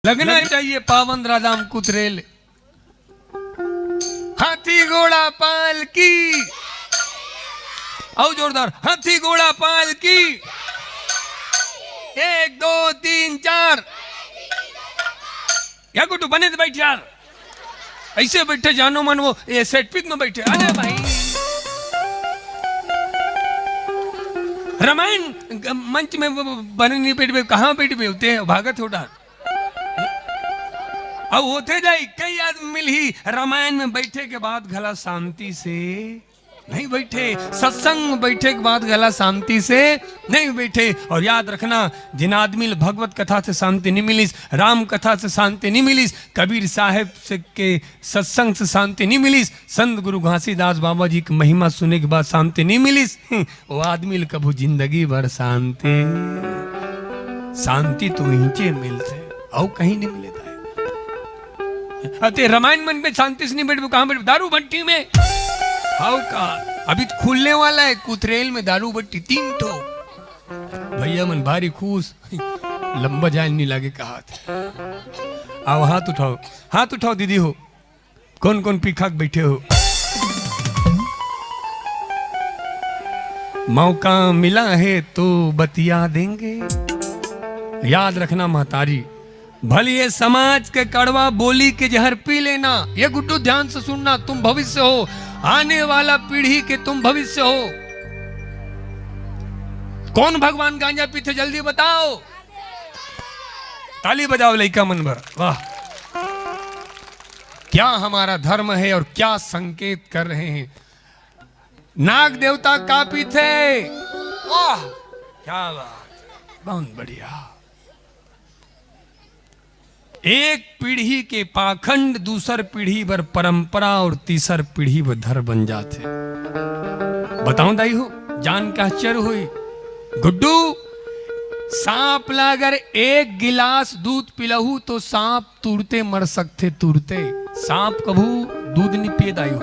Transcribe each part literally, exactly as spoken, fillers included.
लगना चाहिए पावन राधाम कुतरेल। हाथी घोड़ा पाल की। आओ जोरदार, हाथी घोड़ा पाल की। एक, दो, तीन, चार। या गुड्डू, बने से बैठ यार। ऐसे बैठे जानो मन वो ये सेट पिक में बैठे। अरे भाई, रामायण मंच में बने नहीं बैठबे, कहाँ बैठबे होते हैं, भागत हो डार। अब होते जाई, कई आदमी मिलही रामायण में बैठे के बाद घला शांति से नहीं बैठे, सत्संग में बैठे के बाद घला शांति से नहीं बैठे। और याद रखना, जिन आदमी ल भगवत कथा से शांति नहीं मिलिस, राम कथा से शांति नहीं मिलिस, कबीर साहेब से के सत्संग से शांति नहीं मिलिस, संत गुरु घासीदास बाबा जी के महिमा सुने के बाद शांति नहीं मिलिस, वो आदमी ल कभू जिंदगी भर शांति, शांति तो इहिंचे मिलथे, अउ कहीं नहीं मिले दाई। अते रामायण मन में शांति से नहीं बैठबे, कहाँ बैठबे? दारू भट्टी में। हाउ का? अभी तो खुलने वाला है कुतरेल में दारू भट्टी, तीन ठो। भैया मन भारी खुश, लंबा जाए नहीं लागे कहा थे। आओ, हाथ उठाओ, हाथ उठाओ दीदी हो, कौन कौन पीखा के बैठे हो? मौका मिला है तो बतिया देंगे। याद रखना महतारी, भले ये समाज के कड़वा बोली के जहर पी लेना, ये गुड्डू ध्यान से सुनना, तुम भविष्य हो, आने वाला पीढ़ी के तुम भविष्य हो। कौन भगवान गांजा पीथे, जल्दी बताओ। ताली बजाओ लइका मन बर। वाह, क्या हमारा धर्म है और क्या संकेत कर रहे हैं। नाग देवता का पीथे। वाह, क्या बात, बहुत बढ़िया। एक पीढ़ी के पाखंड दूसर पीढ़ी बर परंपरा और तीसर पीढ़ी बर धर बन जाथे। बताओ दाई हो, जान के आश्चर्य हुई। गुड्डू, सांप ला अगर एक गिलास दूध पिलहू तो सांप तुरते मर सकथे, तुरते। सांप कभू दूध नहीं पिए दाई हो,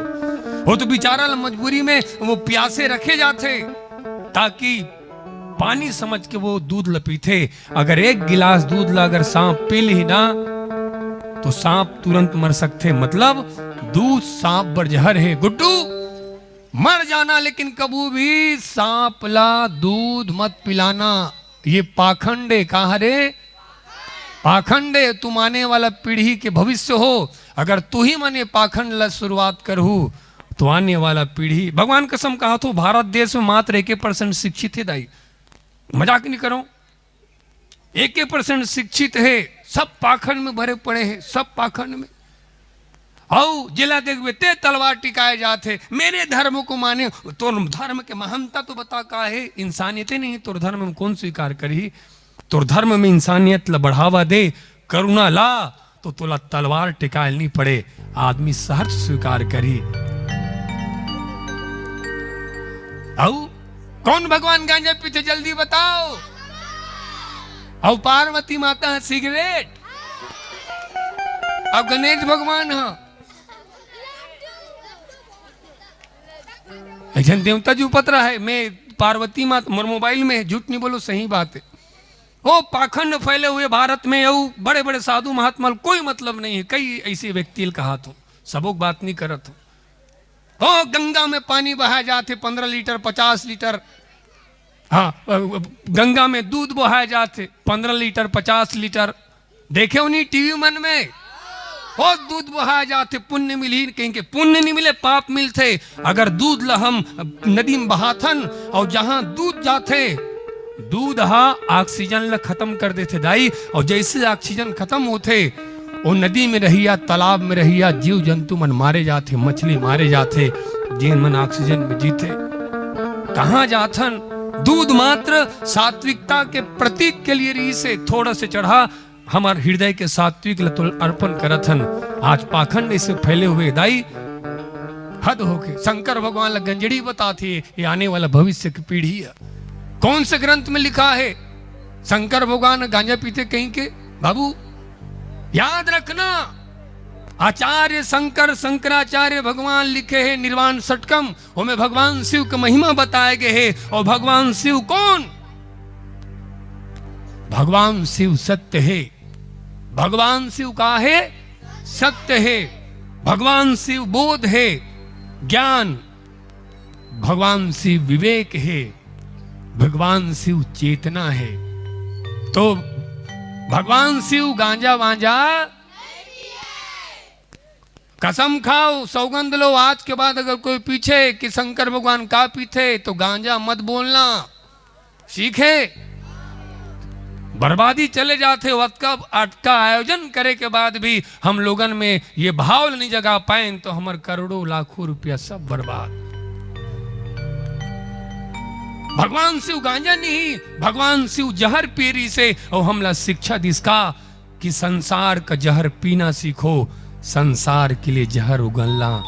वो तो बेचारा ल मजबूरी में वो प्यासे रखे जाथे ताकि पानी समझ के वो दूध ल पीथे। अगर एक गिलास दूध ला अगर सांप पी ली ना, तो सांप तुरंत मर सकथे। मतलब दूध सांप बर जहर है। गुड्डू, मर जाना, लेकिन कभू भी सांप ला दूध मत पिलाना। ये पाखंड है। कहाँ रे? पाखंड है। तुम आने वाला पीढ़ी के भविष्य हो। अगर तू ही मन ये पाखंड ला शुरुआत करहू, तो आने वाला पीढ़ी, भगवान कसम कहा तो भारत देश में मात्र एक परसेंट शिक्षित है दाई। मजाक नहीं करो, एक परसेंट शिक्षित है, सब पाखंड में भरे पड़े हैं, सब पाखंड में। अउ जेला देखबे ते तलवार टिकाए जात है, मेरे धर्म को माने। तोर धर्म के महानता तो बता का है? इंसानियते नहीं, तोर धर्म में कौन स्वीकार करही? तोर धर्म में इंसानियत ला बढ़ावा दे, करुणा ला, तो तोला तलवार टिकाए नहीं पड़े, आदमी सहर्ष स्वीकार करही। अउ कौन भगवान गांजा पीथे, जल्दी बताओ। अउ पार्वती माता है सिगरेट, अउ गणेश भगवान है। एक झन देवता जी उपत रहा है, मैं पार्वती माता, मोर मोबाइल में है, झूठ नहीं बोलो, सही बात है। ओ पाखंड फैले हुए भारत में, अउ बड़े बड़े साधु महात्मा ल कोई मतलब नहीं है। कई ऐसे व्यक्ति ल कहा तो सबो के बात नहीं करत हो। ओ गंगा में पानी बहाए जात है पंद्रह लीटर, पचास लीटर। हाँ, अ, अ, गंगा में दूध बहाए जात है पंद्रह लीटर, पचास लीटर। देखे हो नहीं टीवी मन में, ओ दूध बहाए जात है, पुण्य मिलही, कहीं के पुण्य नहीं मिले, पाप मिलथे। अगर दूध ला हम नदी में बहाथन अउ जहाँ दूध जाथे, दूध हा ऑक्सीजन ला खत्म कर देथे दाई, अउ जैसे ऑक्सीजन खत्म होथे, ओ नदी में रहिया, तालाब में रहिया जीव जंतु मन मारे जाथे, मछली मारे जाथे, जेन मन ऑक्सीजन में जीथे। कहाँ जाथन? दूध मात्र सात्विकता के प्रतीक के लिए रहिसे, थोड़ा से चढ़ा, हमर हृदय के सात्विक ल तोल अर्पण करत हन। आज पाखंड ऐसे फैले हुए दाई, हद होके शंकर भगवान ल गंजड़ी बताथे, ये आने वाला भविष्य की पीढ़ी है। कौन से ग्रंथ में लिखा है शंकर भगवान गांजा पीथे कहीं के? बाबू, याद रखना, आचार्य शंकर, शंकराचार्य भगवान लिखे हैं निर्वाण षटकम, ओमे भगवान शिव के महिमा बताए गए हे। अउ भगवान शिव कौन? भगवान शिव सत्य हे, भगवान शिव का हे? सत्य हे। भगवान शिव बोध हे, ज्ञान। भगवान शिव विवेक हे। भगवान शिव चेतना हे। तो भगवान शिव गांजा वांजा, कसम खाओ, सौगंध लो, आज के बाद अगर कोई पूछे कि शंकर भगवान का पीथे, तो गांजा मत बोलना सीखे। बर्बादी चले जाथे। अतका, अतका आयोजन करे के बाद भी हम लोगन में ये भाव नहीं जगा पाएन, तो हमर करोड़ों लाखों रुपया सब बर्बाद। भगवान शिव गांजा नहीं, भगवान शिव जहर पी रिहिसे, अउ हमला शिक्षा दिस का कि संसार का जहर पीना सीखो, संसार के लिए जहर उगलना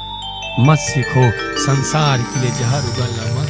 मत सीखो, संसार के लिए जहर उगलना मत